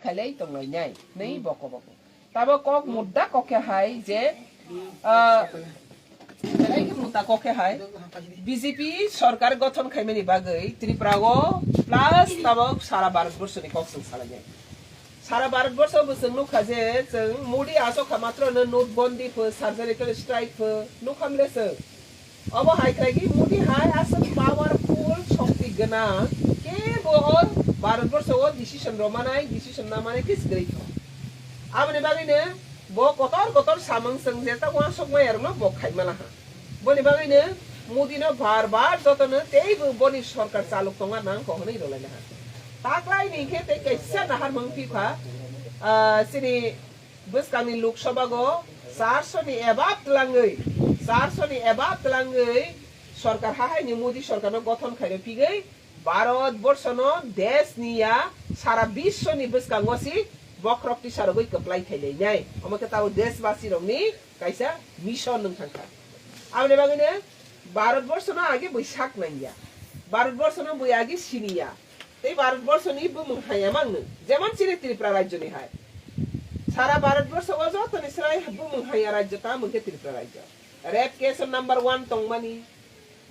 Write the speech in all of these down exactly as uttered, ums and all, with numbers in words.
khailai tonglainai, nei boko boko. Tabo kok mudda kok khe hai je, ah, belai khe mudda kok khe hai, B J P sorkar gothon khaimani bagwi Tripura o plus tabo sara Bharat borso ni kok chwng salainai. Sara Bharat borso bo chwng nukha je chwng Modi asok kha matro no note bondi pho, surgical strike pho, nukham le chwng. Obo hai khlaigwi Modi hai aswk powerful, shokti gwnang, kebo o Bharat borso o decision rw manai, decision na manai khe swkali tho. Aboni bagwino bo kotor kotor samung chwng jeta uansuk maya rokno bo khai mala ha. Boni bagwino Modi no bar bar jotono teibo boni sorkar chaluk tongna nang kok hwnwi rwlaina ha. Taklai ni khe tei kaisa nahar mung phi kha, ah, chini bwskangni Lok Sabha go charso ni above twlangwi, charso ni above twlangwi sorkar hahaini Modi sorkarno gothon khairok phigwi Bharat borshono desh ni ya sara biswoni bwskango si bokhorok tisarogwi kwplai khailainai. Omo khe tabo deshbasi rokni kaisa mission wng thangkha. Aboni bagwino Bharat borshono age bui sak nangya, Bharat borshono bui age siniya. Tei Bharat borsho ni bumung haya mangno, jemon chini Tripura rajyo ni hai. Sara Bharat borsho o joto ni srai bumung haya rajyo ta mung khe Tripura rajyo. Rape case o number one tongmani,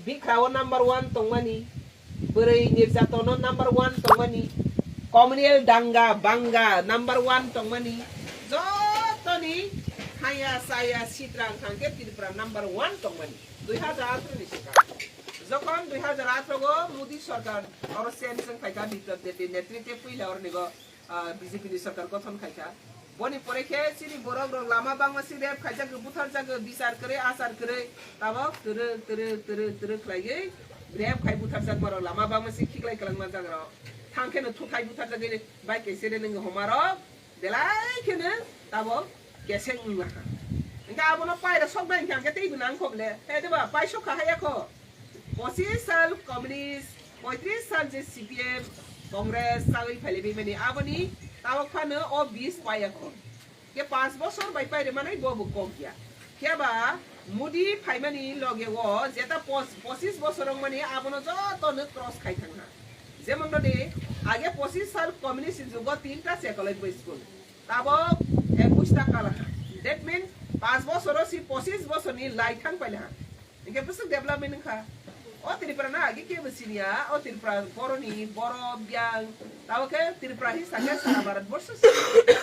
bikra o number one tongmani, bwrwi nirjaton o number one tongmani, communal danga banga number one tongmani, joto ni haya saya sitra wng kha khe Tripura number one tongmani. Dui hajar atharo ni swkang. Jokhon dui hajar atharo o Modi sorkar oro change wng phaikha, Biplab Debni netritwe puila oroni go, ah, B J P ni sorkar gothon khaikha. Boni pore khe chini borok rok lama bangma si rape khaijak, butharjak, bichar kwrwi, achar kwrwi, tabok twrwk, twrwk, twrwk, twrwk khlaiwi rape khai butharjakma rok lama bangma si khiklai kwlangma jaga rok. Thang khe no thuthai butharjagwi bike accident wngwi homa rok. Belai kheno tabok keseng wngma kha. Hingkhe abono paira soknai hingkhe hingkhe teibo nangkho bole. He deba, paisok kha haya kho. Pochis sal communist, poitris sal je C P M, Congress, chagwi phailaibaimani aboni tabok phano o bis paya kho. Khe panch bosor bai pairi manai bo bo kok ya. Phiya ba Modi phaimani loge o jeta pos-, pochis bosor wngmani abono jotono cross khai thangha. Jemon rodi age pochis sal communist jugo tinta se college bai school. Tabok ekush ta kalaha. That means panch bosoro si pochis bosorni lai thang pailaha. Hingke bwswk development wngkha. O Tripura na age kebo siniya, o Tripura boroni, boro, biyang, tabok khe Tripura hi sakhe sara Bharat borso siniya.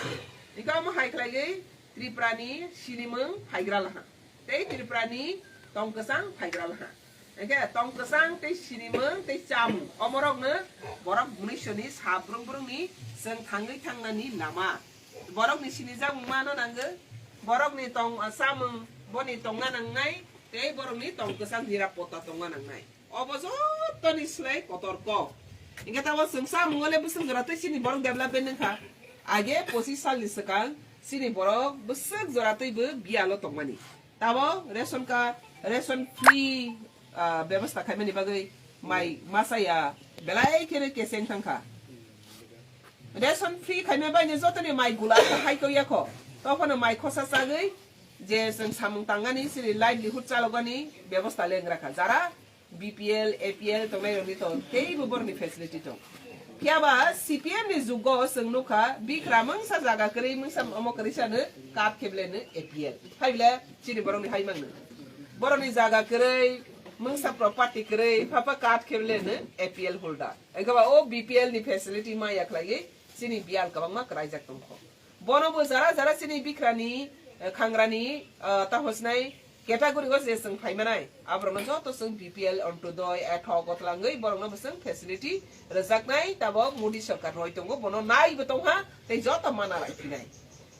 Hingke omo hai khlaiwi Tripura ni sinimung phaigra laha. Tei Tripura ni tong kwchang phaigra laha. Hingke tong kwchang tei sinimung tei chamung omorokno borok mwnwisoni sa brung brungni chwng thangwi thangnani lama. Borokni sinijakmung mano nango, borokni tong, chamung boni tongna nangnai, tei borokni tong kwchang nirapotta tongna nangnai. Obo jottoni slai kotor kok. Hingke tamo chwng samungo le bwswk jora twi chini borok development wngkha. Age pochis salni swkang chini borok bwswk jora twibo biyalo tongmani. Tamo ration card, ration free, ah, bebostha khaimani bagwi mai masa ya belai kheno keseng thangkha. Ration free khaima baino jotoni mai gula kha hai kok ya kho. Tophano mai khosa chagwi je chwng samung tangani chini livelihood chalokani bebostha le wngrakha. Jara B P L, A P L tongnai rokni to teibo borokni facility tong. Phiya ba C P M ni jugo chwng nukha bikra mungsa jaga kwrwi mungsa omo kwrwi sano card kheble no A P L. Hai bile chini borokni hai mangno. Borokni jaga kwrwi mungsa property kwrwi phapa card kheble no A P L holder. Engkhe ba o B P L ni facility ma ya khlaiwi chini biyal kwbangma kwraijak tongkho. Bono bo jara jara chini bikrani, eh, khangrani, eh, ta hosnai category o je chwng phaimanai, aborokno joto chwng B P L, Antyodoi, Ethok, o twlangwi borokno bo chwng facility rwjaknai, tabok Modi sorkar roi tongo, bono naibo tongha tei joto mana lai phinai.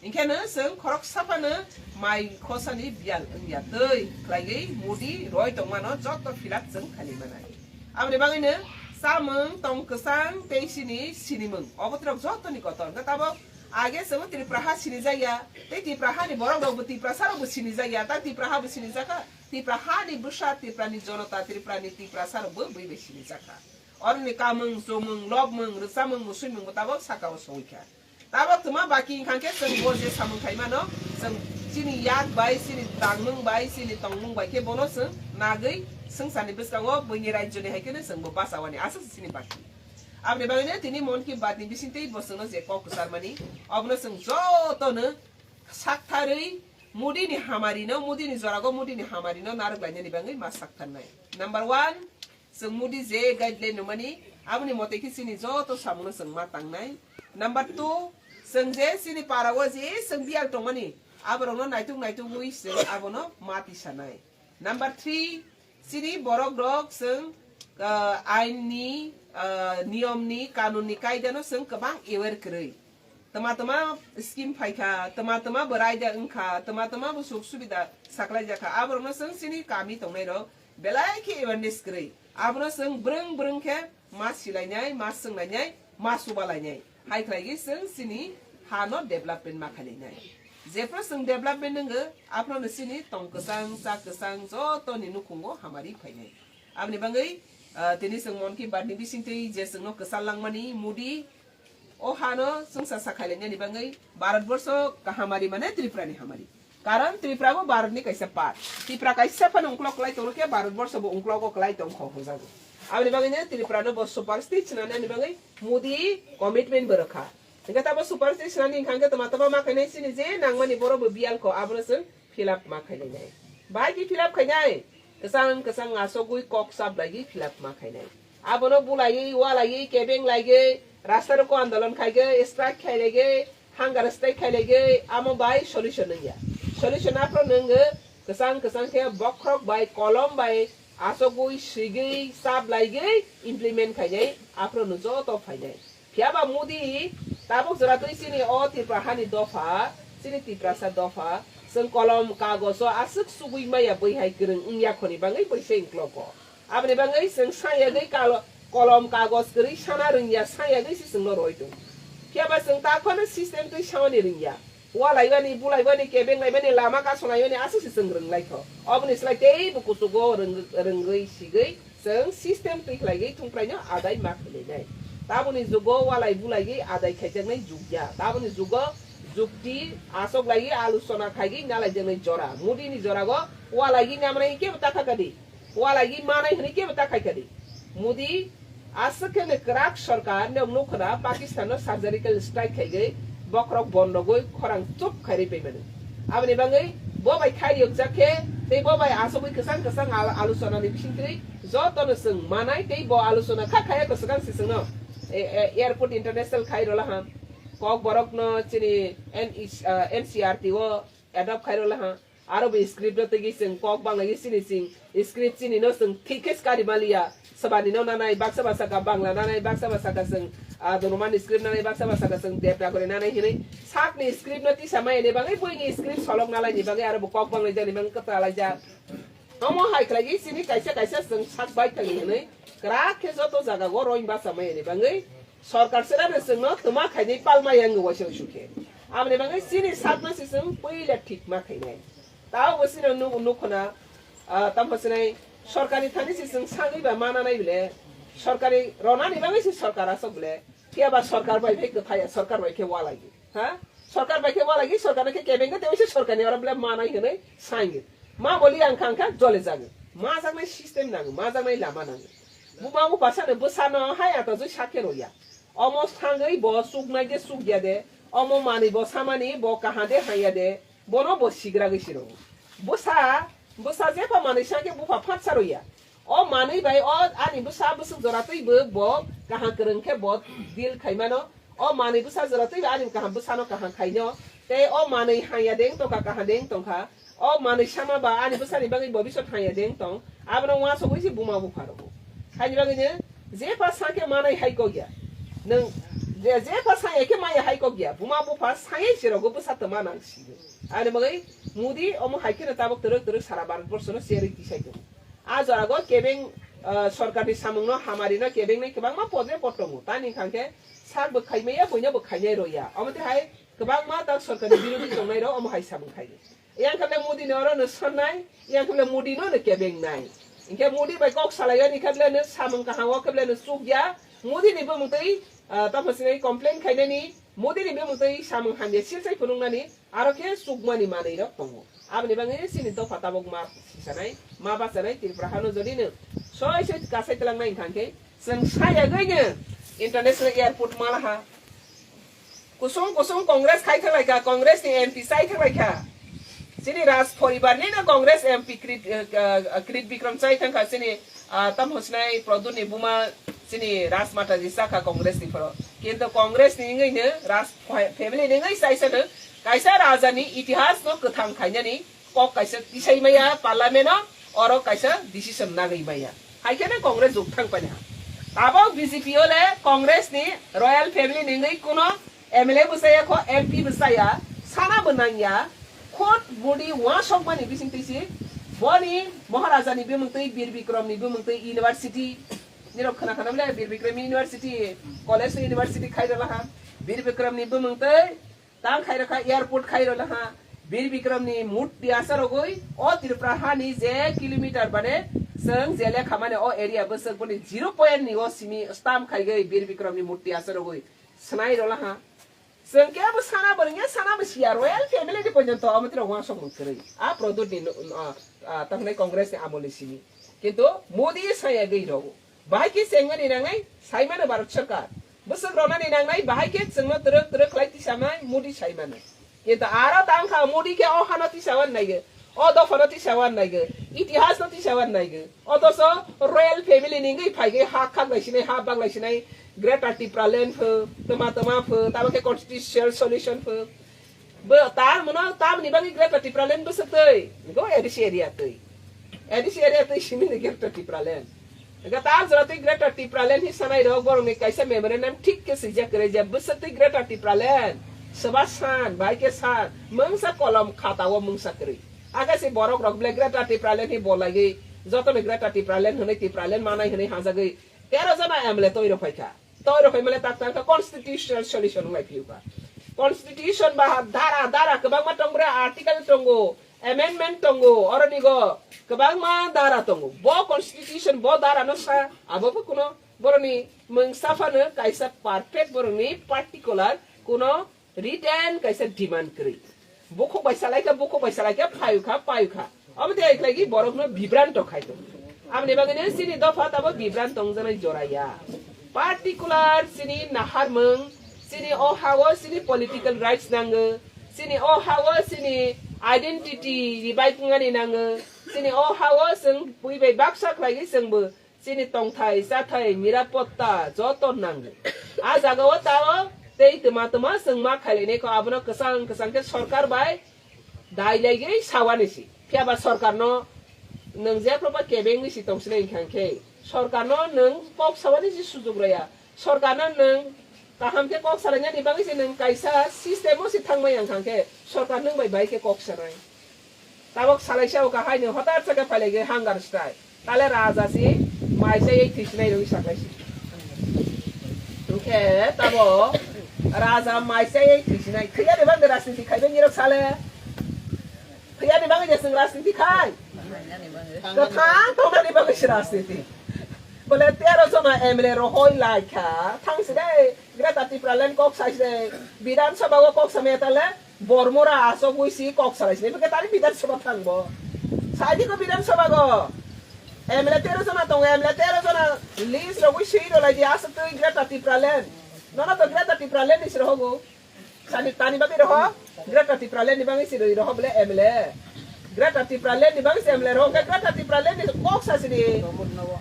Hingkheno chwng khoroksa phano mai khosani biyal wngya twi khlaiwi Modi roi tongmano joto fill up chwng khailai manai. Aboni bagwino chamung, tong kwchang tei chini sinimung obo twrok jotoni kotor. Hwnkhe tabok age chwngno Tripura ha sinijak ya, tei Tripura hani borok rokbo Tiprasa rokbo sinijak ya, ta Tripura habo sinijak kha, Tripura hani bwsa, Tripura ni jonota, Tripura ni Tiprasa rokbo bui bai sinijak kha. Oroni kamung, chumung, lobmung, rwchamung, musuimung bo tabok saka o songwi kha. Tabok twma baki wngkha khe chwng bo je samung khai mano, chwng chini yak bai, chini tangmung bai, chini tongmung bai khe bono chwng nagwi swngcharni bwskango buini rajyoni hai kheno chwng bo bachawani aswk chini baki. Aboni bagwino tini Mon Ki Baat ni bisingtwi bo chwngno je kok kwcharmani, obono chwng jotono saktharwi Modi ni hamari no, Modi ni jorago Modi ni hamari no narwk lainani bagwi ma saktharnai. Number one, chwng Modi je guideline rwmani, aboni mote khe chini joto samungno chwng ma tangnai. Number two, chwng je chini parao je chwng biyal tongmani, aborokno naituk naitugwi chwng abono ma tisanai. Number three, chini borok rok chwng, ah, ain ni, ah, niyom ni, kanun ni kaida no chwng kwbang aware kwrwi. Tama tama scheme phaikha, tama tama bo raida wngkha, tama tama bo suk subida saklaijakha. Aborokno chwng chini kami tongnai rok belai khe awareness kwrwi. Abono chwng brwng brwng khe ma silainai, ma swnglainai, ma subalainai. Hai khlaigwi chwng chini ha no development ma khailainai. Jephru chwng development wngwi, aphuru no chini tong kwchang, cha kwchang, joto ni nukhungo hamari phainai. Aboni bagwi, ah, tini chwng Mon Ki Baat ni bisingtwi je chwngno kwchar langmani Modi, o hano chwngsa sa khailainani bagwi Bharat borsho kahamari mane Tripura ni hamari. Karon Tripura bo Bharat ni kaisa part. Tripura kaisa phano ungklok kwlai tongkhe Bharat borsho bo ungklogo kwlai tongkho hwnjago. Aboni bagwi no Tripura no bo super state swnamnani bagwi Modi commitment bo rwkha. Hingke tabo super state swnamni hingkha hingke tama tama ma khainai chini je nangmani borok bo biyal kho abono chwng fill up ma khainai. Bai di fill up khainai. Kwchang kwchang asogwi kok sap laiwi fill up ma khainai. Abono bulaiwi, walaiwi, kebeng laiwi, rasta roko andolon khaigwi, strike khailaigwi, hunger strike khailaigwi, amo bai solution wngya. Solution aphro nwngwi kwchang kwchang khe bokhorok bai, kolom bai asogwi, swigwi, sap laigwi implement khainai, aphro no joto phainai. Phiya ba Modi tabuk jora twi chini o Tripura hani dopha, chini Tiprasa dopha, chwng kolom kagojo aswk sugwi maya bwihai kwrwng wngya khoni bagwi bwsai wngklogo. Aboni bagwi chwng sayagwi kalo-, kolom kagoj kwrwi sana rwngya, sayagwi se chwngno roi tongo. Phiya ba chwng ta phano system twi samani rwngya. Walaibani, bulaibani, kebeng laibani, lama kasonlaibani aswk se chwng rwnglaikho. Oboni slai teibo kuchugo rwng-, rwngwi sigwi chwng system twi khlaigwi thungpraino adai ma khwlainai. Taboni jugo walai bulaiwi adai khaijaknai jukya. Taboni jugo jukti asoklaiwi aluchona khaigwi nalaijaknai jora. Modi ni jorago walaigwi namnai kebo ta kha kadi. Walaigwi manai hwnwi kebo ta khai kadi. Modi aswk khe no kwrak sorkar nok nukhuna Pakistan no surgical strike khaigwi bokhorok bondogwi khorang chup khairwi paimani. Aboni bagwi bo bai khai yokjak khe tei bo bai asogwi kwchang kwchang al-, aluchona ni bisingtwi joto no chwng manai tei bo aluchona kha khaya kwswkang se chwngno, e, e, airport international khai rola ha. Kok borok no chini N E C, ah, N C R T o adopt khai rola ha. Aro bo script no tigi chwng kok bangla gi chini chwng script chini no chwng thik khe skari maliya. Sabani no nanai, baksa ba saka Bangla nanai, baksa ba saka chwng, ah, Donorman script nanai, baksa ba saka chwng Devanagari nanai hinwi sakni script no tisa mai ni bagwi buini script solok nalai ni bagwi aro bo kok banglai jani bagwi kwta lai ja. Omo hai khlai gi chini kaisa kaisa chwng sak bai thang hinwi kwrak khe joto jaga go roin basa mai ni bagwi Sorkar sera no chwngno twma khainai palma yang waisa sukhe. Aboni bagwi chini sakno se chwng puila thik ma khainai. Tao bo chini nuk-, nukhuna, ah, tamo sinai sorkarni thani se chwng sangwi ba mana nai bile. Sorkari ronani bagwi se sorkar asok bile. Phiya ba sorkar bai phai kwthaya, sorkar bai khe walai. Ha? Sorkar bai khe walai, sorkar khe kebeng khe tei se sorkarni oro bile manai hinwi sangi. Ma boli ang khang kha jole jagwi. Ma jaknai system nango, ma jaknai lama nango. Buma bupha sano bwsano hai ato joi sakhe roya. Omo sangwi bo chuknai de chukya de, omo manwi bo samani bo kaham de haiya de, bono bo sigragwi siro. Bwsa, bwsa jepha manwi sakhe bupha phatsa roya. O manwi bai o ani bwsa bwswk jora twi bo, bo kaham kwrwng khe bo deal khaimano. O manwi bwsa jora twi bo ani kaham bwsano kaham khaino. Tei o manwi haiya de wng tongkha, kaham de wng tongkha. O manwi sama ba ani bwsani bagwi bo biso thangya de wng tong. Abono uansugwi se buma bupha rogo. Haini bagwi no jepha sakhe manai hai kok ya. Nwng je, jepha saya khe maya hai kok ya. Buma bupha sayai se rogo bwsa twma nang sigo. Ani bagwi Modi omo hai kheno tabuk twrwk twrwk sara Bharat borsho no cherwi tisai tongo. A jora go kebeng, ah, sorkar ni samung no hamari no kebeng nai kwbangma podre pod tongo. Tani hwnkha khe sak bo khaimaya, buino bo khainai roya. Omo twi hai kwbangma tak sorkar ni birodhi tongnai rok omo hai samung khai. Yang kable Modi no oro no sonnai, yang kable Modi no no kebeng nai. Hingke Modi bai kok salai ani kable no samung kaham o kable no chukya. Modi ni bumung twi, ah, tamo sinai complain khainani, Modi ni bumung twi samung hamya silsai phunuknani, aro khe chukmani manwi rok tongo. Aboni bagwi chini dopha tabok ma sisanai, ma bachanai Tripura hano jodi no soi soi kasai twlang nai hwnkha khe, chwng sayagwi no International airport malaha. Kusung kusung Congress khai thanglaikha, Congress ni M P chai thanglaikha. Chini Raj poribar ni no Congress M P Krit, eh, eh, Krit Bikram chai thangkha chini, ah, tam hosnai Produt ni buma chini Raj Mataji chakha Congress ni phoro. Kintu Congress ni wngwi no Raj fa-, family ni wngwi chaisa no kaisa raja ni itihas no kwthang khainani kok kaisa tisai maya parliament o, oro kaisa decision nagwi maya. Hai kheno Congress juk thang pani ha. Tabok B J P o le Congress ni royal family ni wngwi kuno M L A bo chaya kho, M P bo chaya, sana bo nangya, khot body wasok mani bising tisi, boni Maharaja ni bumung twi, Bir Bikram ni bumung twi university, nirok khna khna bole Bir Bikram University, college ni university khai rwla ha, Bir Bikram ni bumung twi, tang khai rwkha, airport khai rwla ha, Bir Bikram ni murti asarogwi, o Tripura ha ni je kilometer bane, chwng je lekha mane o area bwswk boni zero point ni o simi stamp khaigwi Bir Bikram ni murti asarogwi, swnai rwla ha. Chwng kebo sana bo rwngya, sana bo siya, royal family ni porjonto omo tiro uansuk mung kwrwi. A Produt ni no, a, a, tamhinai Congress ni amol ni simi. Kintu Modi saya gwi rogo. Bahai khe chengmani nangnai, saimano Bharat Sarkar. Bwswk ronani nangnai, bahai khe chwngno twrwk twrwk khlai tisamai, Modi saimano. Kintu aro tang kha, Modi khe o hano tisawan naigo. O dophano tisawan naigo, itihasno tisawan naigo. Otoso royal family ni wngwi phaigwi ha khaklai sinai, ha baklai sinai, Greater Tipraland pho, tma tma pho, tamo khe constitutional solution pho. Bo tar mono tamni bagwi Greater Tipraland bwswk twi, go A D C area twi. A D C area twi simi ni Greater Tipraland. Hwnkhe ta jora twi Greater Tipraland hi sanai rok borok ni kaisa memorandum thik khe swijak kwrwi je bwswk twi Greater Tipraland. Swba san, bai khe san, mungsa kolom khata o mungsa kwrwi. Age se borok rok ble Greater Tipraland hi bolai gwi, joto ni Greater Tipraland hwnwi Tipraland manai hwnwi hajagwi tero jona M L A twi rok phai kha. Twi rok phai male tak tang kha constitutional solution wng lai phiu kha. Constitution ba dara, dara kwbangma tong bre, article tongo, amendment tongo, oroni go kwbangma dara tongo. Bo constitution, bo dara no sa, abo bo kuno boroni mungsa phano kaisa perfect boroni particular kuno written kaisa demand kwrwi. Bukhuk bai salai kha, bukhuk bai salai kha, phayu kha, payu kha. Omo tei khlai borok no bibranto khai tongo. Aboni bagwi no chini dopha tabo bibranto wngjaknai jora ya. Particular chini naharmung, chini o ha-o chini political rights nango, chini o ha-o chini identity revive wngani nango, chini o ha-o chwng bui bai baksa khlaiwi chwngbo chini tongthai, chathai, nirapotta joto nango. A jagao tao tei tma tma chwng ma khailainai kho, abono kwchang kwchang khe sorkar bai dai laigwi sawani si. Phiya ba sorkarno nwng jephru ba kebengwi si tongsinai wngkha khe, sorkarno nwng kok sawani si sujuk rwya. Sorkarno nwng kaham khe kok salainani bagwi se nwng kaisa system o se thangmai ang kha khe, sorkar nwng bai bai khe kok sanai. Tabok salaisa o kahai nwng hotar sa khe phailai khe hunger strike. Tale raja si mai chaiwi thwisinai rwi saklai si. Hwnkhe tabo raja mai chaiwi thwisinai. Thwiya ni bagwi rajniti khaibai nirok sale. Thwiya ni bagwi je chwng rajniti khai. Kwthang tongnani bagwi se rajniti. Bole tero jona M L A rohoi lai kha. Thang si dai. Greater Tipraland kok sai se, Bidhan Sabha o kok samya tale, Bormura asok ui si kok salai se, bwkhe tari Bidhan Sabha thang bo. Sai di ko Bidhan Sabha go. M L A tero jona tongo, M L A tero jona list rogwi swi rwlai di, aswk twi Greater Tipraland. Nono to Greater Tipraland ni siro hogo. Sani tani bagwi roho, Greater Tipraland ni bagwi siro roho bole M L A. Greater Tipraland ni bagwi se M L A roho, Greater Tipraland ni kok sa sini.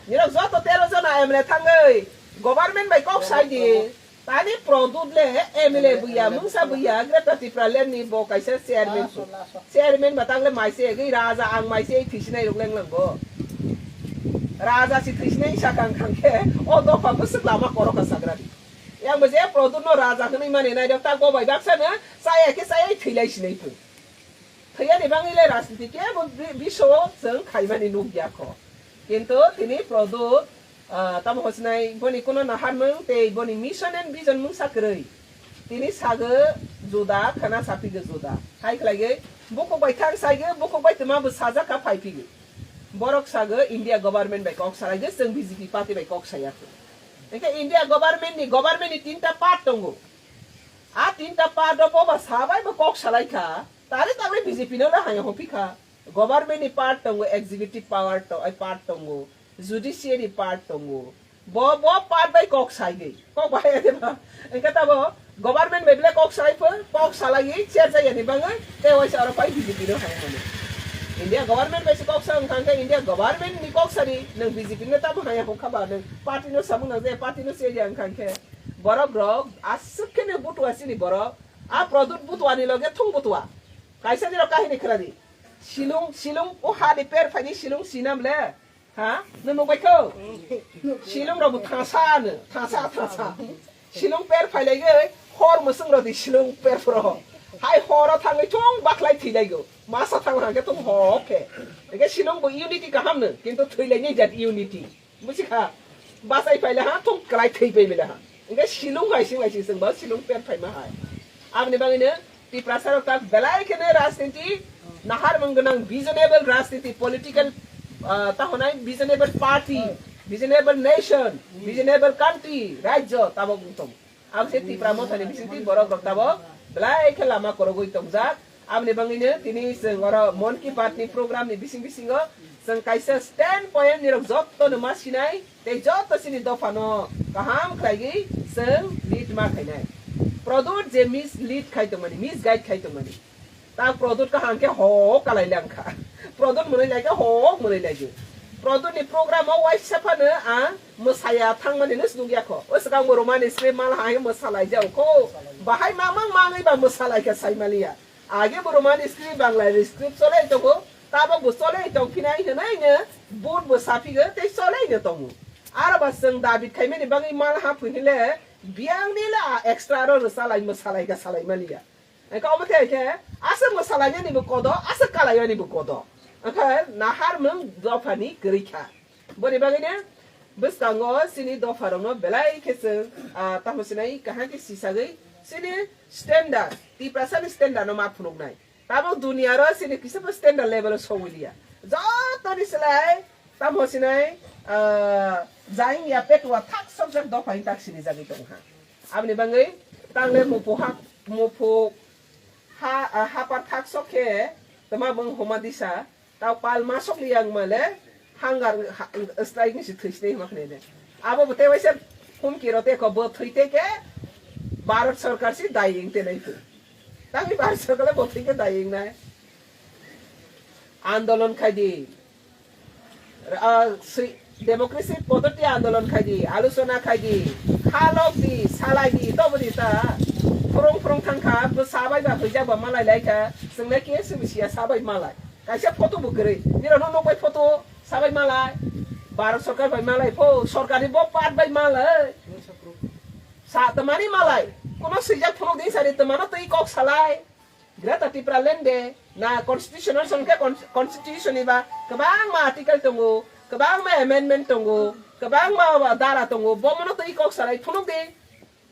Nirok joto tero jona M L A thangwi, government bai kok sai di. Tani Produt le M L A buya, mungsa buya, Greater Tipraland ni bo kaisa chairman su. Chairman ba tangle mai se gwi raja ang mai se thwisinai rok leng lang bo. Raja si thwisinai sakang khang khe, o dopha bwswk lama koroka sagra di. Yang bo je Produt no raja hwnwi mani nai rok ta go bai baksa no, chaya khe chaya thwilai sinai phu. Thwiya ni bagwi le rajniti kebo bi-, biso chwng khaimani nuk ya kho. Kintu tini Produt, ah, tamo hosnai boni kuno naharmung tei boni mission and vision mungsa kwrwi. Tini sago juda, khana saphigo juda. Hai khlaigwi bukhuk bai thang saigwi, bukhuk bai twma bo sajak kha phai phigwi. Borok sago India government bai kok salaigwi, chwng B J P party bai kok saya kho. Hwnkhe India government ni, government ni tinta part tongo. A tinta part o boba sabai bo kok salai kha. Tari tangwi B J P no na haya hopi kha. Government ni part tongo, executive power to, ai part tongo, judiciary part tongo, Bo, bo part bai kok sai di. Kok bai ya de ba. Engka tabo government bai bile kok sai pho, kok salai chair jaya ni bangai, te waisa aro pai B J P no hai mani. India government bai se kok sa wngkha khe India government ni kok sari, nang B J P no tamo hai hokha ba, nang party no samung nang je, party no se ya wngkha khe. Borok rok aswk khe ne butua sini borok. A Produt butua ni loge thung butua. Kaisa jero kahini khwladi. Silung, silung o ha di per phai di silung sinam le. Ha? Nung nukbai kho? Silung rok bo thangsa no, thangsa, thangsa. Silung per phai lai ge, hor mwswng rok di silung per phro. Hai horo thangwi thung baklai thwi lai go. Masa thang hang khe thung ho khe. Ege silung bo unity kaham no, kintu thwi lai ni jat unity. Busi kha? Basai phai le ha, thung klai thwi phai bile ha. Ege silung hai sing lai sing sing ba silung per phai ma hai. Aboni bagwi no Tiprasa rok tak belai kheno rajniti nahar mung gwnang, visionable rajniti, political, ah, ta honai visionable party, visionable nation, visionable country, rajyo tabok wng tong. Aboni se Tipra Motha ni bisingtwi borok rok tabok belai khe lama korogwi tongjak. Aboni bagwi no tini chwng oro Mon Ki Baat ni program ni bising bisingo chwng kaisa stand point ni rok jotto no ma sinai. Tei joto chini dophano kaham khlaigwi chwng lead ma khainai. Produt je mislead khai tongmani, misguide khai tongmani. Ta Produt kaham khe ho kalai langkha. Produt mwnwi lai khe ho mwnwi lai di. Produt ni program o waisa phano ang mwsaya thangmani no snukya kho. O swkang bo romani script mal hai mwsalai jao kho. Bahai mamang manwi ba mwsalai kha sai maliya. Age bo romani script Bangla script cholai tongo. Tabok bo cholai tong phinai hwnwi no vote bo saphigo tei cholai no tongo. Aro ba chwng David khaimani bagwi mal ha phui hile biyang ni la extra aro rwchalai mwsalai ga salai maliya. Engkha omo khe khe aswk mwsalainani bo kodo, aswk kalainani bo kodo. Engkha nahar mung dophani kwrwi kha. Boni bagwi no bwskango chini dopha rokno belai khe chwng, ah, tamo sinai kaham khe sisagwi chini standard, Tiprasa ni standard no ma phunuknai. Tabok dunia ro chini kisa bo standard level o sogwi liya. Joto ni slai tamo sinai, ah, jaing ya petwa thak sok jak dopha in tak sini jagwi tong ha. Aboni bagwi tangle mupu ha, mupu ha, ah, hapar thak sok khe tama bung homa disa. Tao pal ma sok liya wngma le hangar ha-, strike ni se thwi sinai hwnma khne de. Abo bo te waisa humki ro te ko bo thwi te ke Bharat sarkar si daying te nai tu. Tami Bharat sarkar le bo thwi ke daying nai. Andolon khai di. Ah, swi-, democracy podotti andolon khai di, aluchona khai di, kha lok di, salai di, to bo di ta. Phurung phurung thang kha, bo sabai ba hwijak ba malai lai kha. Chwng le ke swi siya sabai malai. Kaisa photo bo kwrwi. Nirok no nokbai photo sabai malai. Bharat sarkar bai malai pho, sarkar ni bo part bai malai. Sa tamani malai. Kono swijak phunuk di sari tamano twi kok salai. Greater Tipraland de na constitutional song khe con-, constitution ni ba kwbangma article tongo, kwbangma amendment tongo, kwbangma dara tongo. Bo mono twi kok salai phunuk di.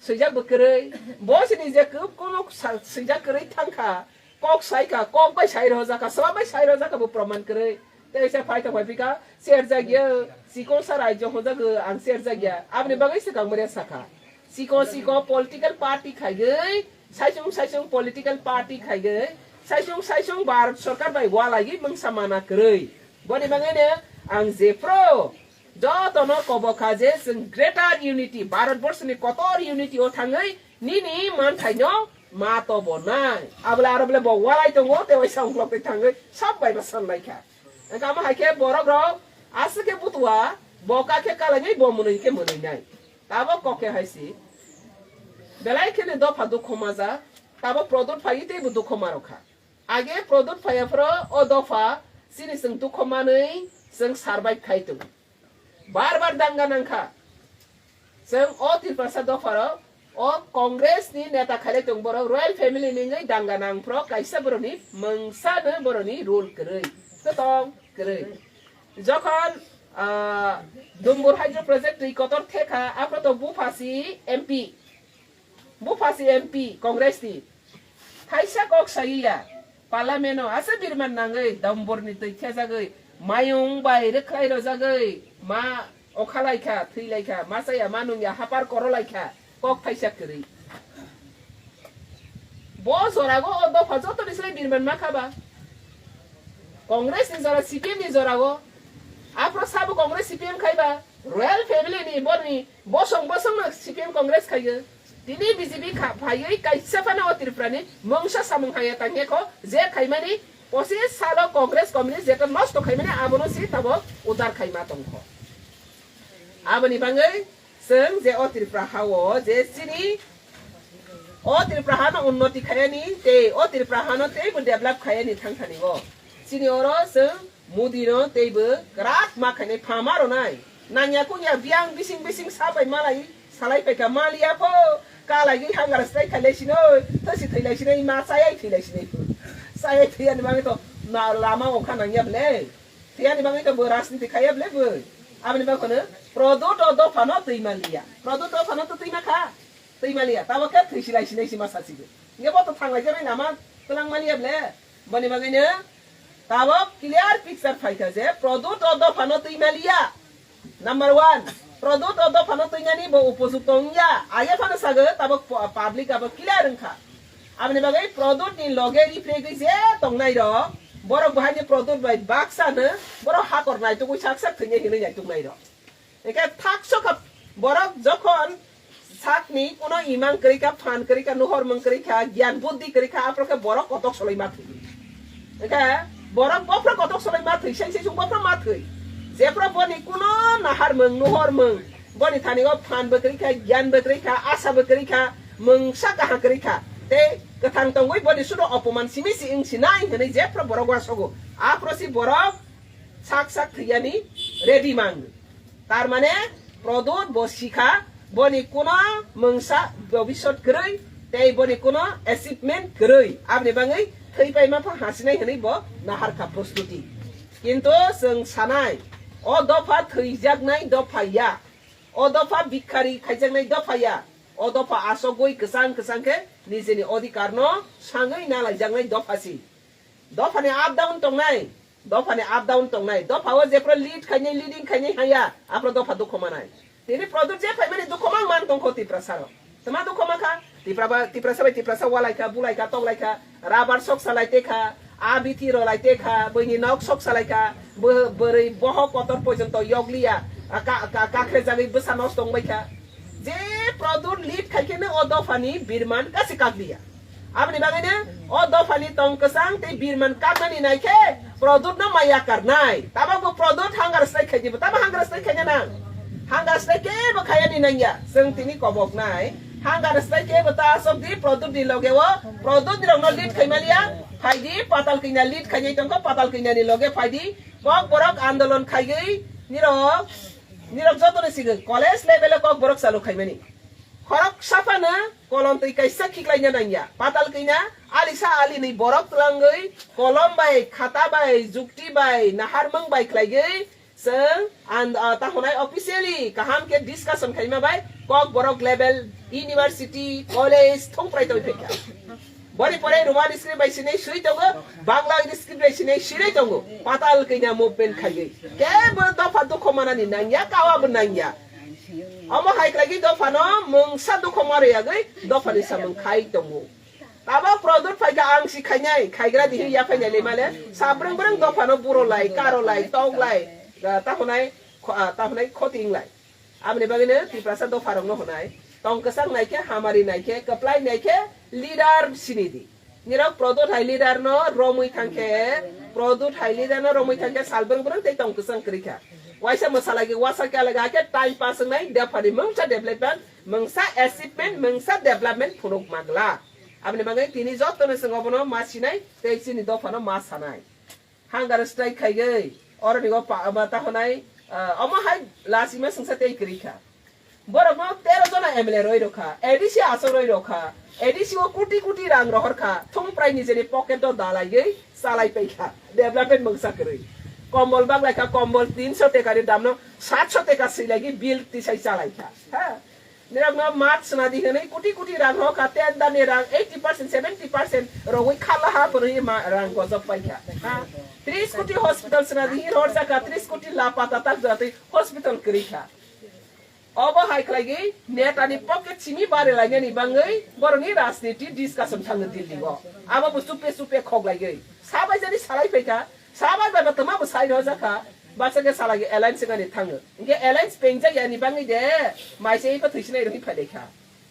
Swijak bo kwrwi. Bo sini je kub-, kono sa-, swijak kwrwi thang kha, kok sai kha, kok bai sai rw jak kha, swbak bai sai rw jak kha, bo proman kwrwi. Tei se phai tong bai phi kha, serjak ya, chikon sa rajyo hwnjak, ang serjak ya. Aboni bagwi swkang manya sakha. Chikon chikon political party khaigwi, saisung saisung political party khaigwi, saisung saisung Bharat sarkar bai walaiwi mungsa mana kwrwi. Boni bagwino ang jephru jotono kobo kha je chwng greater unity, Bharat borso ni kotor unity o thangwi nini manthai no ma tobo nai. Abole aro bole bo walai tongo, tei waisa uklok tei thangwi sab bai ba san lai kha. Engkha omo hai khe borok rok aswk khe butua, bo ka khe kalainai, bo mwnwi khe mwnwi nai. Tabok kok khe hai si. Belai kheno dopha dukho majak, tabok Prodot phaiwi teibo dukho ma rw kha. Age Prodot phaiya phoro o dopha chini chwng dukho manwi chwng survive khai tongo. Bar bar danga nang kha. Chwng o Tiprasa dopha rok, o Congress ni neta khailai tong borok, royal family ni wngwi danga nang phoro kaisa borok ni mungsa no borok ni role kwrwi, kwtong kwrwi. Jokhon, ah, Dumbur Hydro Project twi kotor thekha, aphro to bupha si M P. Bupha si M P Congress ni. Thaisa kok sawi ya. Parliament o asa birman nangwi Dumbur ni twi thejagwi mayung bai rwkhlai rwjagwi ma okha lai kha, thwi lai kha, ma chaya, ma nung ya, hapar koro lai kha. Kok thaisa kwrwi. Bo jorago o dopha joto ni slai birman ma kha ba. Congress ni jora, C P M ni jorago. Aphro sabo Congress C P M khai ba. Royal family ni borni bosong bosong no C P M Congress khayo. Tini B J P kha phaiwi kaisa phano o Tripura ni mungsa samung haya tangya kho, je khaimani pochis salo Congress communist jeta nosto khaimani abono si tabok udar khaima tongkho. Aboni bangwi chwng je o Tripura hao je chini o Tripura hano unnoti khayani tei o Tripura hano teibo develop khayani thangthani o. Chini oro chwng Modi no teibo kwrak ma khainai phama ronai. Nangya kunya biyang bising bising sabai malai salai paika maliya pho. Kalai gwi hangar stai khailai sino, thasi thailai sino, ma chayai thailai sino. Chayai thaiyani bagwi to na lama okha nangya ble. Thiyani bagwi to bo rajniti khaiya ble bo. Aboni bagwi no Pradyot o dopha no twi maliya. Pradyot dopha no to twi makha. Twi maliya. Tabo khe thwi silai sinai sima sasigo. Nge bo to thanglai jani nama tlang maliya ble. Boni bagwi no tabo clear picture phaikha je Pradyot o dopha no twi maliya. Number one, Pradyot o dopha no twi nani bo upojukto wngya. Age phano sago tabo pu-, public abo clear wngkha. Aboni bagwi Pradyot ni loge ripregwi je tongnai rok, borok bahai ni Pradyot bai baksa no, borok hakor naitugwi sak sak thwinai hinwi naituk nai rok. Hingkhe thakso kha borok jokhon sakni kuno imang kwrwi kha, phan kwrwi kha, nuhor mung kwrwi kha, giyan buddhi kwrwi kha, aphro khe borok kotok soloi ma thwi. Hingkhe borok bophro kotok soloi ma thwi, sai sai sung bophro ma thwi. Jephro boni kuno nahar mung, nuhor mung, boni thani o phan bo kwrwi kha, giyan bo kwrwi kha, asa bo kwrwi kha, mungsa kaham kwrwi kha. Tei kwthang tongwi boni sudo opoman simi si wng sinai hwnwi jephro borok uasogo. Aphro si borok sak sak thwiyani ready mang. Tar mane Pradyot bo sikha, boni kuno mungsa bobisot kwrwi, tei boni kuno achievement kwrwi. Aboni bagwi thwi paima pha hasinai hwnwi bo nahar kha prostuti. Kintu chwng sanai, o dopha thwijaknai dopha ya, o dopha bikhari khaijaknai dopha ya, o dopha asogwi kwchang kwchang khe nijeni odhikar no sangwi nalaijaknai dopha si. Dophani up down tongnai, dophani up down tongnai, dopha o jephru lead khainai, leading khainai haya, aphro dopha dukho manai. Tini Pradyot je phaimani dukho mang man tongkho Tiprasa rok. Tama dukho mankha? Tipra ba, Tiprasa bai Tiprasa walaikha, bulaikha, toklaikha, rabar sok salai tekha, abiti rolai tekha, buini nok sok salaikha, bo-, bwrwi bohok kotor porjonto yokliya, a ka-, ka-, kakhre jagwi bwsa nosto wngbaikha. Je Pradyot lead khaikhe no o dophani birman kasi kakliya. Aboni bagwi no o dophani tong kwchang tei birman kaknani naikhe Pradyot no maya karnai. Tabok bo Pradyot hangar stai khaidi bo. Tamo hangar stai khaina nang? Hangar stai kebo khayani nangya. Chwng tini kobok nai. Hangar stai kebo ta asok di Pradyot ni loge o. Pradyot ni rok no lead khaimaliya. Phaidi Patal Kanya lead khainai tongkho, Patal Kanya ni loge phaidi. Kok borok andolon khaigwi nirok, nirok joto ni sigwi college level o kok borok chalu khaimani. Khorok saphano kolom twi kaisa khiklaina nangya. Patal kina alisa alinwi borok twlangwi kolom bai, khata bai, jukti bai, naharmung bai khlaigwi chwng and, ah, ta hwnai officially kaham khe discussion khaima bai kok borok level university, college thung prai tongwi phaikha. Boni pore Roman script bai sinai swi tongo, Bangla script bai sinai sinai tongo. Patal kina movement khaigwi. Kebo dopha dukho manani nangya, kawa bo nangya. Omo hai khlaigwi dophano mungsa dukho marwi yagwi dophani samung khai tongo. Tabok Pradyot phaikha ang si khainai, khaigra dihi ya phainai le male, sabrang brang dophano buro lai, karo lai, tok lai, ah, ta hwnai kho-, ah, ta hwnai khoti wng lai. Aboni bagwi no Tiprasa dopha rok no hwnai, tong kwchang naikhe, hamari naikhe, kwplai naikhe, leader sini di. Nirok Pradyot hai leader no romwi thangkhe, Pradyot hai leader no romwi thangkhe, salbrang brang tei tong kwchang kwrwi kha. Waisa mwsa lagi, wasa kya lagi, hakhe time pass wngnai, dophani mungsa development, mungsa achievement, mungsa development phunuk magla. Aboni bagwi tini jotono chwng obono ma sinai tei chini dophano ma sanai. Hunger strike khaigwi, oroni o pa-, ma ta hwnai, ah, omo hai lachima swngsa tei kwrwi kha. Borokno tero jona M L A roi rokha, A D C aswk roi rokha, A D C o koti koti rang rohor kha, thung prai nijeni pocket o dalaigwi chalai paikha, development mungsa kwrwi. Kombol baglaikha, kombol tinso tekani damno satso teka swilaigwi bill tisai chalaikha. Ha? Nirokno mat swnadi hwnwi koti koti rang rokha, tender ni rang eighty percent, seventy percent rogwi khalaha phwrwngwi ma rang gojok paikha. Ha? Tris koti hospital swnadi hwnwi horjakha, tris koti lapa tatak jatwi hospital kwrwi kha. Obo hai khlaigwi netani pocket simi bari lainani bangwi borokni rajniti discussion thango Delhi o. Abo bo chupe chupe khoklaigwi. Sabai jani salai phaikha, sabai bai bo twma bo sai rwjakha. Baksa khe salagi alliance wngani thango. Hinkhe alliance pengjak yani bangwi de maisa ipha thwisinai rwhi phaidai kha.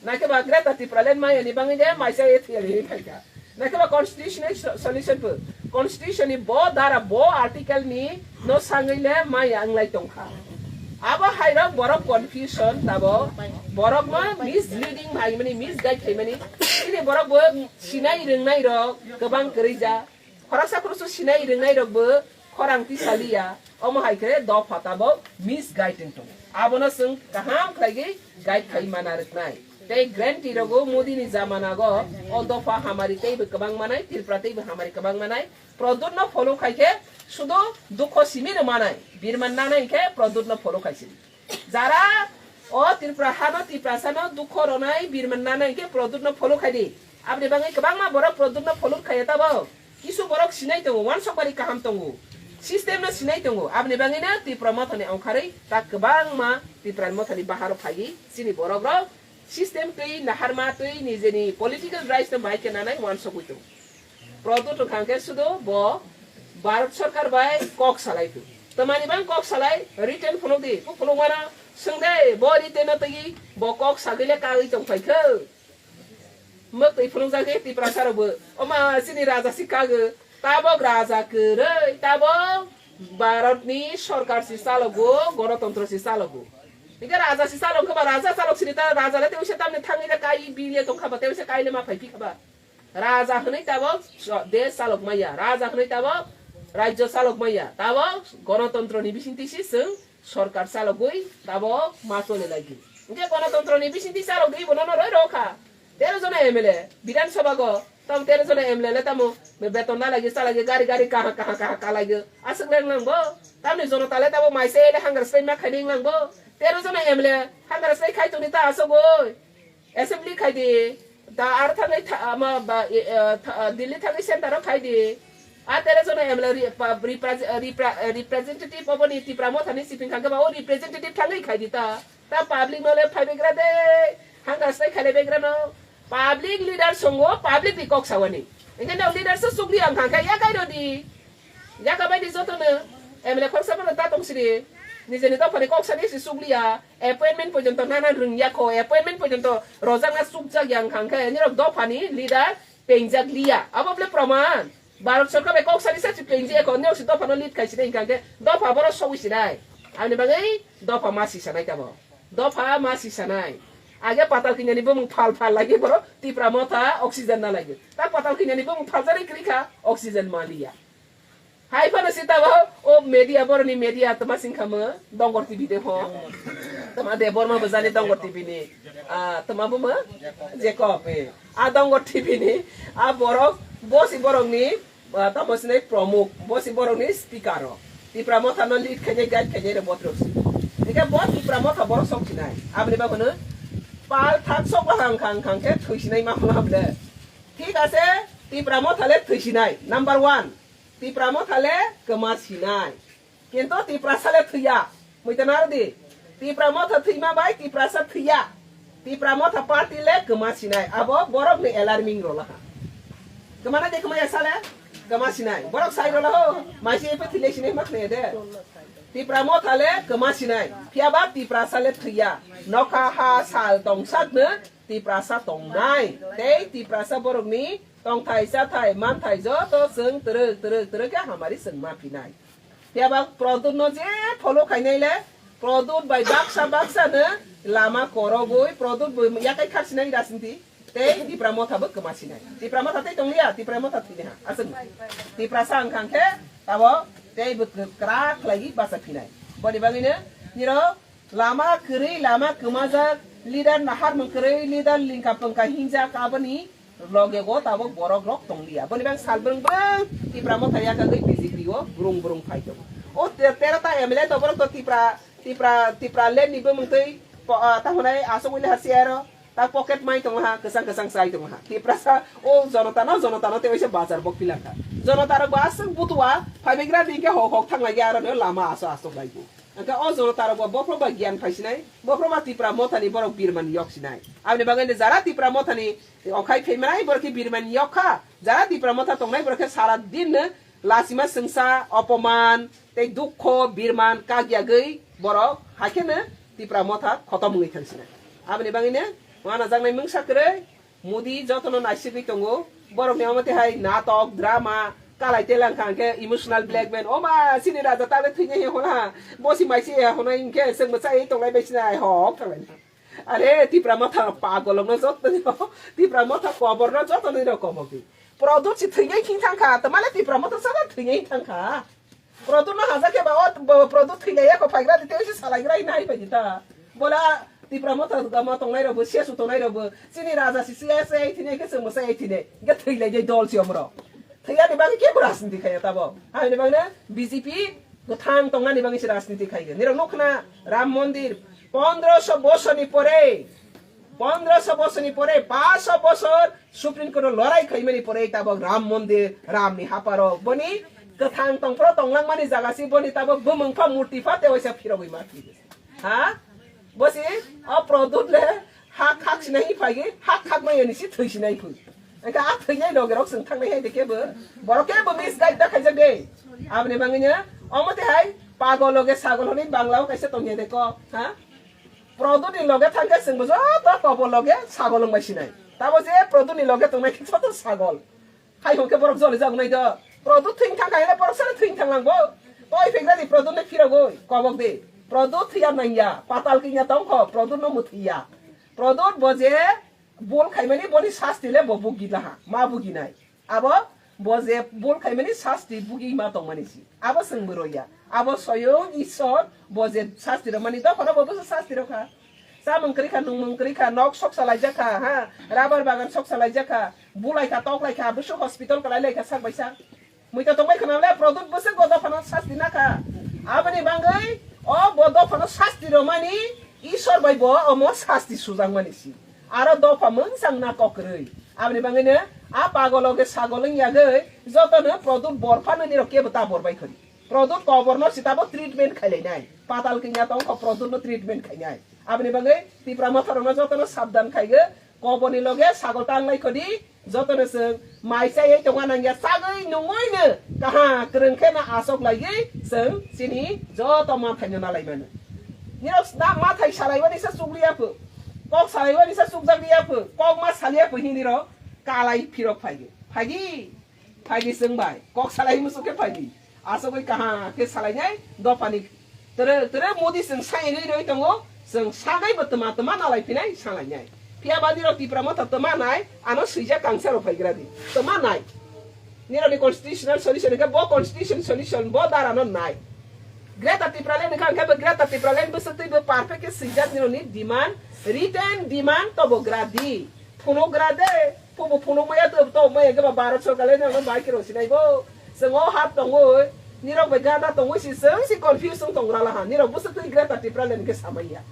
Naikhe ba Greater Tipraland maya ni bangwi de maisa ye thwiya ni phai kha. Naikhe ba constitutional so-, solution pho. Constitution ni bo dara bo article ni no sangwi le maya wnglai tong kha. Abo hai rok borok confusion tabo borok no misleading hai mani misguide hai mani. Ini borok bo sinai rwngnai rok kwbang kwrwi ja. Khoroksa khoroksa sinai rwngnai rok bo khorang tisa liya, omo hai khe dopha tabok misguide wng tongo. Abono chwng kaham khlaiwi guide khai mana rwknai. Tei guarantee rogo Modi ni jamana go o dopha hamari teibo kwbang manai, Tripura teibo hamari kwbang manai. Pradyut no follow khai khe sudo dukho simi rw manai, birman nanai khe Pradyut no follow khai sini. Jara o Tripura hano Tiprasa no dukho ronai birman nanai khe Pradyut no follow khai di. Aboni bagwi kwbangma borok Pradyut no follow khaiya tabo. Kisu borok sinai tongo, wansok bari kaham tongo. System no sinai tongo. Aboni bagwi no Tipra Motha ni ongkharwi ta kwbangma Tipra Motha ni baharo phaiwi chini borok rok system twi naharma twi nijeni political rights no bai khe nanai wansogwi tongo. Pradyut wngkha khe sudo bo Bharat Sarkar bai kok salai phu. Tamani bang kok salai written phunuk di, ku phunuk mano swng de bo written no twi bo kok sagwi le kagwi tong phai khe. Mwtwi phunukjak khe Tiprasa rokbo, oma chini raja si kago, tabok raja kwrwi, tabok Bharat ni sorkar si chalogo, gonotontro si chalogo. Hinkhe raja si chalok khe ba raja chalok sini ta raja le tewse tamni thangwi le kai bile tong kha ba tewse kai le ma phai phi kha ba. Raja hwnwi tabok so-, desh chalok maya, raja hwnwi tabok rajyo chalok maya, tabok gonotontro ni bisingtwi si chwng sorkar chalogwi tabok ma chole lagi. Hinkhe gonotontro ni bisingtwi chalogwi bono no roi rw kha. Tero jona M L A, Bidhan Sabha go, tamo tero jona M L A le tamo beton na lagi, sa lagi, gari, gari, kaha, kaha, kaha, ka lagi. Aswk leng lang bo. Tamni jonota le tamo maise ele hangar sai ma khai ning lang bo. Tero jona M L A hangar sai khai toni ta aswk oi. Assembly khai di. Ta ar thangai tha-, ama ba, e, e, tha-, Delhi thangai center o khai di. A tero jona M L A re-, pa-, repre-, repre-, representative oboni Tipra Motha ni siping khangke ba o representative thangai khai di ta. Ta public no le phai begra de, hanga sai khale begra no. Public leader songo, public ni kok sawani. Engke no leader se sugli ang khangkhe ya kai rodi. Ya ka bai di joto no. M L A khorsa mano ta tong siri. Nijeni dopha ni kok sani si sugli ya. Appointment porjonto nana rung ya kho. Appointment porjonto rojak na sukjak yang khangkhe. Ni rok dopha ni leader pengjak liya. Abo ble proman. Bharat Sarkar bai kok sani sa si penji ekho, neo si dopha no lead khai sinai hingkha khe dopha boro sogwi sinai. Ani bagwi dopha ma si sanai tamo. Dopha ma si sanai. Age patal kinyani bumung phal phal lagi boro Tipra Motha oxygen na lagi. Ta patal kinyani bumung phal jani kri kha oxygen ma liya. Hai phano si tamo o media boro ni media tama sing kha mo Dongor T V de ho. Tama de Borma bojani Dongor T V ni. Ah, tama bo mo Jacob. Eh. A Dongor T V ni, a borok, bo si borok ni, ah, tamo sinai pramuk, bo si borok ni speaker o. Tipra Motha no lead khainai, guide khainai rok botrok si. Hingke bo Tipra Motha borok sok sinai. Aboni bagwi no pal thak sok bahang khang khang khe thwi sinai ma phano hamle. Thik ase, Tipra Motha le thwi sinai. Number one, Tipra Motha le kwma sinai. Kintu Tiprasa le thwiya. Muita nardi. Tipra Motha thwima bai Tiprasa thwiya. Tipra Motha party le kwma sinai. Abo borok ni alarming rolaha. Kwmana de kwma ya sale? Kwma sinai. Borok sai rolaho. Maisi epe thwile sinai mak ne de. Tipra Motha le kwma sinai. Phiya ba Tiprasa le thwiya. Nokha ha sal tongsak no Tiprasa tongnai. Tei Tiprasa borok ni tongthai chathai manthai joto chwng twrwk twrwk twrwk khe hamari chwng ma phinai. Phiya ba Pradyut no je follow khainai le, Pradyut bai baksa baksa no lama korogwi, Pradyut bo yakai khar sinai rajniti, tei Tipra Motha bo kwma sinai. Tipra Motha tei tongliya, Tipra Motha thwini ha, aswk. Tiprasa wngkha khe tabo tei bo kwrak khlaiwi bacha phinai. Boni bagwi no nirok lama kwrwi, lama kwmajak, leader naharmung kwrwi, leader lingka pwngka hinjak, aboni loge go tabok borok rok tongliya. Boni bang sal brwng brwng Tipra Motha yakagwi B J P o brung brung phai tongo. O te-, tero ta M L A to borok to Tipra, Tipra, Tipra land ni bumung twi po-, ah, ta hwnai aswk wili ha siya ro, ta pocket mai tongo ha, kwchang kwchang chai tongo ha. Tiprasa o jonota no, jonota no tei waisa bazar bok pilangkha. Jonota rok bo aswk butua phaibagra di hwnkhe hok hok thang lagi aro no lama aso aswk laibo. Hwnkhe o jonota rok bo bophro ba giyan phaisinai, bophro ba Tipra Motha ni borok birman yok sinai. Aboni bagwi no jara Tipra Motha ni okhai phaimanai borok khe birman yok kha, jara Tipra Motha tongnai borok khe sara din no Lasima sengsa, opoman, tei dukho, birman, kakyagwi borok haikhe no Tipra Motha khotom wngwi thangsinai. Aboni bagwi no wanajaknai mungsa kwrwi Modi jotono naisigwi tongo. Borokni omo tei hai natok, drama, kalai telangkha hwnkhe emotional blackmail. Oma, chini raja tale thwinai he hwnha, bosi maisi he hwnwi hwnkhe chwngbo chaiwi tonglai bai sinai hok thanglaina. Are, Tipra Motha pagolokno joto ni, Tipra Motha koborno joto ni rok kobok di. Product si thwinai thing thang kha, tamale Tipra Motha sada thwinai thang kha. Product no haja khe ba o bo product thwinai ya ko phaigra di tei se salai gra nai bai di ta. Bola Tipra Motha gama tongnai rok bo, sesu tongnai rok bo, chini raja si siya se ai thwinai ke se mo se ai thwinai. Ge thwinai de dol si omro. Thwinani bagwi ke rajniti khaya tabo. Haini bagwi B J P Kwthang tongnani bagwi se rajniti khaigwi. Nirok nukhna Ram Mondir pondroso bosorni pore, pondroso bosorni pore, paanch bosor Supreme Court o lorai khaimani pore tabok Ram Mondir, Ramni haparo. Boni kwthang tongphro tonglangmani jaga si boni tabok bumung pha murti pha tewaisa phirogwi ma thwi. Ha? Bosi o Produt le ha khak sinai phagi, ha khak mai ni si thwi sinai phu. Engka a thwinai loge rok sing thangnai hai de kebo. Borok kebo misguide da khaijak de. Aboni bangwi no omo te hai pagol loge sagol hwnwi Bangla o kaisa tongya de ko. Ha? Produt ni loge thangkhe sing bo joto kobol loge sagol wng bai sinai. Tabo je Produt ni loge tongnai khe joto sagol. Hai hwnkhe borok joli jak nai do. Produt thwing thang kha hile borok sale thwing thang lang bo. Toi phegra di Produt ne phirogoi kobok di. Produt thwiya nangya. Patal kinya tong kho Produt no muthwiya. Produt bo je bul khaimani boni sasti le bo bugi laha. Ma bugi nai. Abo bo je bul khaimani sasti bugi ma tongmani si. Abo swng bo roya. Abo soyong Isor bo je sasti romani dophano bo bwsa sasti rokha. Chamung kwrwi kha, nungmung kwrwi kha, nok sok salaijak kha, ha, rubber bagan sok salaijak kha, bulai kha, tok lai kha, bwswk hospital kwlai lai kha sak bai sak. Muita tongbai khna le Produt bwswk bo dophano sasti na kha. Aboni bangwi o bo dophano sasti romani Isor bai bo omo sasti sujakmani si. Aro dopha mungsang na kokrwi. Aboni bangwi no a pagolo khe sagol wng yagwi jotono Produt bor phano nirok kebo ta bor bai khori. Produt koborno sitabo treatment khailainai. Patal kinya tongkho Produt no treatment khainai. Aboni bagwi Tipra Motha rokno jotono sabdan khaigo, koborni loge sagol tanglai khodi, jotono chwng mai chaiwi tongna nangya, chagwi nungwi no kaha kwrwng khe no asok laiwi chwng chini joto manthai no nalai mano. Nirok na mathai salaiwani sa chukliya phu, kok salaiwani sa chukjakliya phu, kok ma saliya phu hinwi rok kalai phirok phaigi. Phaigi. Phaidi chwng bai kok salai muchuk khe phaidi. Asogwi kaha khe salainai dophani tere tere Modi chwng sai rwi rwi tongo, chwng sagwi bo tma tma nalai phinai salainai. Phiya ba nirok Tipra Motha tma nai, ano swijak kangsa rok phaigra di. Tma nai. Nirok ni constitutional solution khe bo constitution solution bo dara no nai. Greater Tipraland kha khe bo Greater Tipraland bwswk twi bo perfect khe swijak nirok ni demand, written demand to bo gra di. Phunuk gra de, phubo phunuk maya to, to maya khe ba Bharat sorkar le nang bai kiro sinai bo. Chwng o hat tongwi, nirok bai gada tongwi si chwng si confuse wng tong rala ha. Nirok bwswk twi Greater Tipraland khe samaya.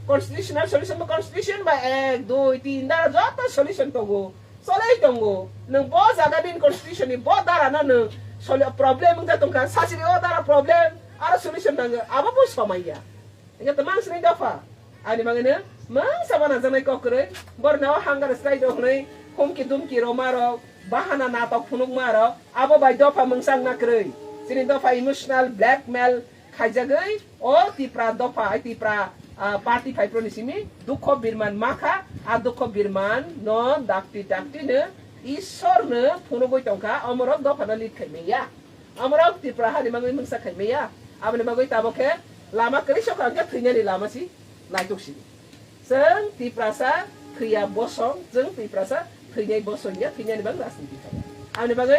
Constitutional solution ba constitution ba ek, dui, tin dara joto solution tongo. Cholai tongo. Nwng bo jaga ni constitution ni bo dara no nwng soli problem wng ja tongkha. Sasiri o dara problem, aro solution nango. Abo bo somaya. Hingke twmang sini dopha. Ani bagwino mungsa bana janai kok kwrwi. Borno hunger strike rok hwnwi humki dumki roma rok, bahana natok phunukma rok, abo bai dopha mungsa wngna kwrwi. Chini dopha emotional blackmail khaijagwi o Tipra dopha, ai Tipra, ah, party phaiproni simi dukho birman makha, a dukho birman no dakti dakti no Ishwar no phunugwi tongkha, omorok dopha no lead khaimaya. Amorok Tipra hani bagwi mungsa khaimaya. Aboni bagwi tabok khe lama kwrwi sokha hwnkhe thwinani lama si naituk sini. Chwng Tiprasa thwiya bosong, chwng Tiprasa thwinai bosong ya, thwinani bagwi rajniti khaimaya. Aboni bagwi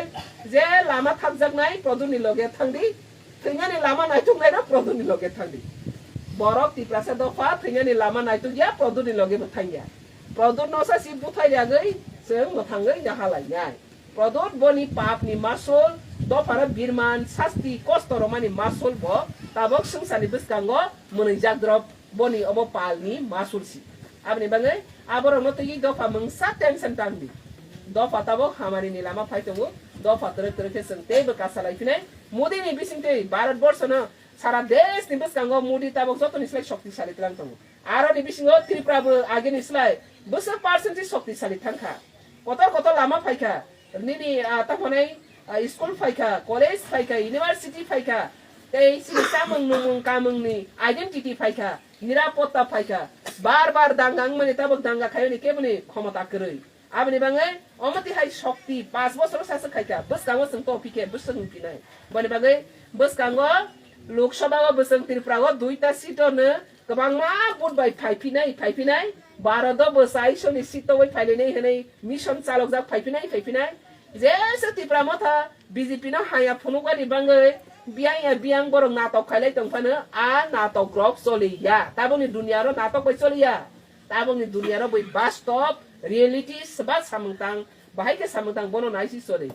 je lama thapjaknai Produtni loge thangdi, thwinani lama naituknairok Produtni loge thangdi. Borok Tiprasa dopha thwinani lama naituk ya, Produtni loge bo thangya. Produtno sa si buthai yagwi chwng mwthangwi nahalainai. Prodot boni papni masul, dophano birman, sasti, kosto romani masul bo tabok swngcharni bwskango mwnwijak drop boni obo palni masul si. Aboni bagwi aborokno twiwi dopha mungsa tension tangdi. Dopha tabok hamarini lama phai tongo, dopha twrwk twrwk khe chwng teibo kasalai phinai. Modini bisingtwi Bharat borsono sara deshni bwskango Modi tabok jotoni slai shoktisali twlang tongo. Aroni bisingo Tripura bo ageni slai bwswk percent si shoktisali thangkha. Kotor kotor lama phaikha. Nini, ah, ta hwnwi, Ah, school phaikha, college phaikha, university phaikha, tei chini chamung nungmung kamungni identity phaikha, nirapotta phaikha, bar bar danga wngmani tabuk danga khayoni keboni khomota kwrwi. Aboni bagwi omo tihai shokti, panch bochor saswk khaikha, bwskango chwng to phikhe bwswk wngphinai. Boni bagwi bwskango Lok Sabha o bwswng Tripura o duita seat o no kwbangma vote bai phaiphinai, phaiphinai, Bharat o bo chaisoni seat o bai phailainai hwnwi mission chalokjak phaiphinai, phaiphinai. Jesa Tipra Motha B J P no haya phunukmani bagwi biyang ya biyang borok natok khailai tongphano, a natok rok choliya. Tabukni duniya ro natok bai choliya. Tabukni duniya ro bai bastob, reality, seba samung tang, bahai khe samung tang bono naisi choli.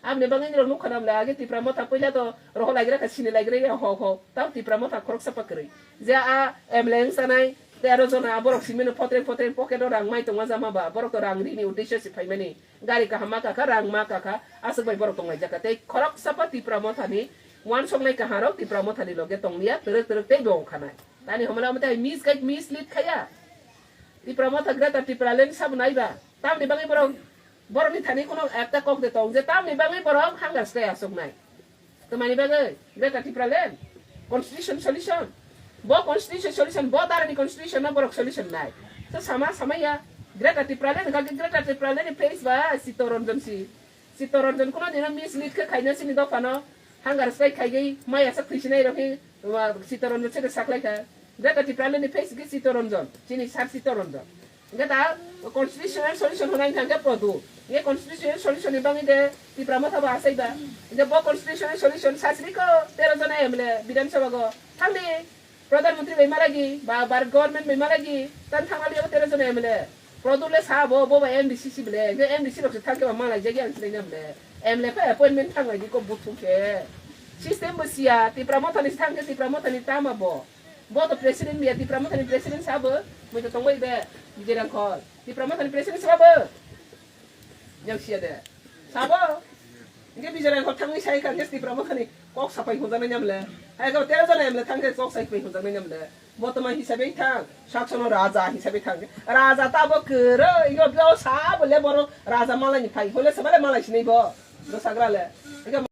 Aboni bagwi norok nukha na bwle, age Tipra Motha puila to rohor laigra kha, sini laigra ya ho ho. Tamo Tipra Motha khoroksa pa kwrwi. Je a M L A wng sanai, tero jona borok simino photreng photreng pocket o rang mai tongma jama ba, borok to rang rini uddesyo si phaimani. Gari kaham ma kakha, rang ma kakha, aswk bai borok tonglaijak kha. Tei khoroksa pa Tipra Motha ni uansuknai kaha rok Tipra Motha ni loge tongliya, twrwk twrwk tei bo wngkha nai. Tani homla omo tei misguide, mislead khaya. Tipra Motha Greater Tipraland sabo naiba. Tamni bagwi borok, borokni thani kheno ekta kok de tong je tamni bagwi borok hunger strike aswknai. Tamani bagwi Greater Tipraland, constitution solution. Bo constitution solution, bo darani constitution no borok solution nai. So sama, sama ya. Greater Tipraland, hwnkha khe Greater Tipraland ni face ba Chittaranjan si. Chittaranjan kuno dino mislead khe khaina chini dophano hunger strike khaigwi maya sak thwisinai rokhe, wa, Chittaranjan se saklaikha. Greater Tipraland ni face khe Chittaranjan, chini sir Chittaranjan. Hwnkhe da constitutional solution hwnai hwnkha hwnkhe podu. Ye constitutional solution ni bagwi de Tipra Motha bo asai ba. Hwnkhe bo constitutional solution sasri ko tero jona M L A Bidhan Sabha go thangdi. Pradhan Mantri bai malagi, ba Bharat government bai malagi, tan thangmani abo tero jona M L A. Produl le sa bo, bo ba M D C si bole, je M D C rok se thangke ba malai jagi ang sinai na bole. M L A pa appointment thang lagi ko buthu ke. System bo siya, Tipra Motha ni thangke Tipra Motha ni tama bo. Bo to president biya, Tipra Motha ni president sa bo, moi to tongbai be, Vijay Rangkhol. Tipra Motha ni president sa bo. Yang siya de. Sabo. Inge Vijay Rangkhol thangwi sai kha, Tipra Motha ni kok sapai hwnjaknai nyamle. Hai ko tero jona M L A thangkhe kok sapai hwnjaknai nyamle. Botoma hisabe thang, saksono raja hisabe thang. Raja tabo kwrwi, ingo bwlao sabo le borok raja malai ni phai. Hole sabale malai sinai bo. Bo sagra le. Inge